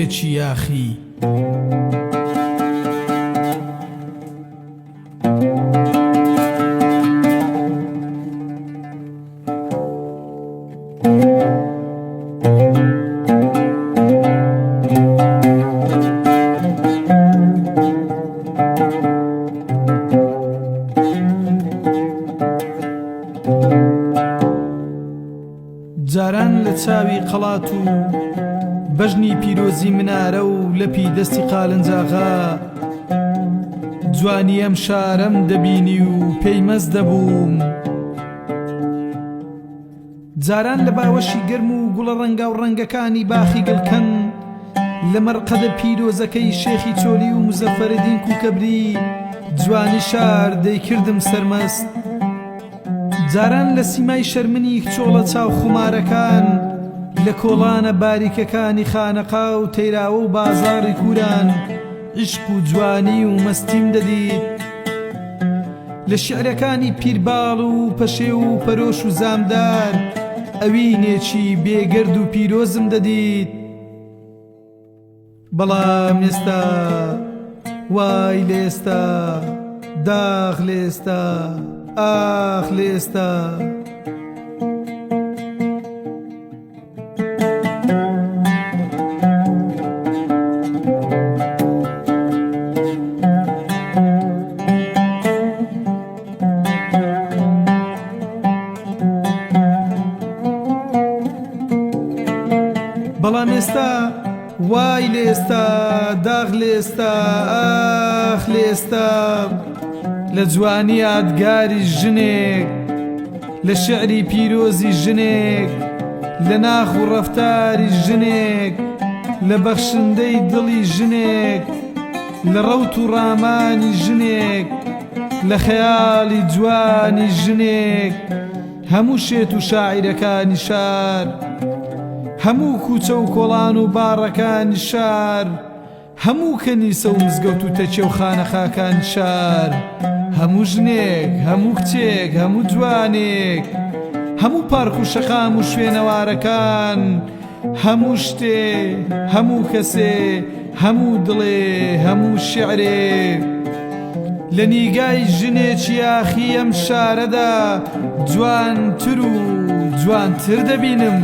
ژنێکی یاخی. جاران لە چاوی قەڵات و بەژنی پیرۆزی منارە و لەپی دەستی قالنجاغا جوانی ئەم شارەم دەبینی و پێی مەست دەبووم. جاران لە باوەشی گەرم و گوڵە ڕەنگاو ڕەنگەکانی باخی گڵکەن لە مەرقەدە پیرۆزەکەی شێخی چۆلی و مزەفەرەدین کوکەبری جوانی شار دەیکردم سەرمەست. جاران لە سیمای شەرمنی کچۆڵە چاو خومارەکان لە کۆڵانە باریکەکانی خانەقا و تەیراوە و بازاڕی کوران عیشق و جوانی و مەستیم دەدیت. لە شیعرەکانی پیرباڵ و پەشێو و پەرۆش و زامدار ئەوینێکی بێگەرد و پیرۆزم دەدیت. بەڵام ئێستا وای لە ئێستا داخ لە ئێستا ئاخ لە ئێستا. بەڵام ئێستا وای لە ئێستا داغ لە ئێستا ئاخ لە ئێستا لە جوانی یادگاری ژنێک لە شعری پیرۆزی ژنێک لە ناخ و ڕەفتاری ژنێک لە بەخشندەی دڵی ژنێک لە ڕەوت و ڕامانی ژنێک لە خەیاڵی جوانی ژنێک هەموو شێت و شاعیرەکانی شار هەموو کوچە و کۆڵان و باڕەکانی شار هەموو کەنیسە و مزگەوت و تەکیە و خانەقاکانی شار، هەموو ژنێک، هەموو کچێک، هەموو جوانێک، هەموو پارک و شەقام و شوێنەوارەکان، هەموو شتێ، هەموو کەسێ، هەموو دڵێ، هەموو شیعرێ. لە نیگای ژنێکی یاخی ئەم شارەدا جوانتر و جوانتر دەبینم.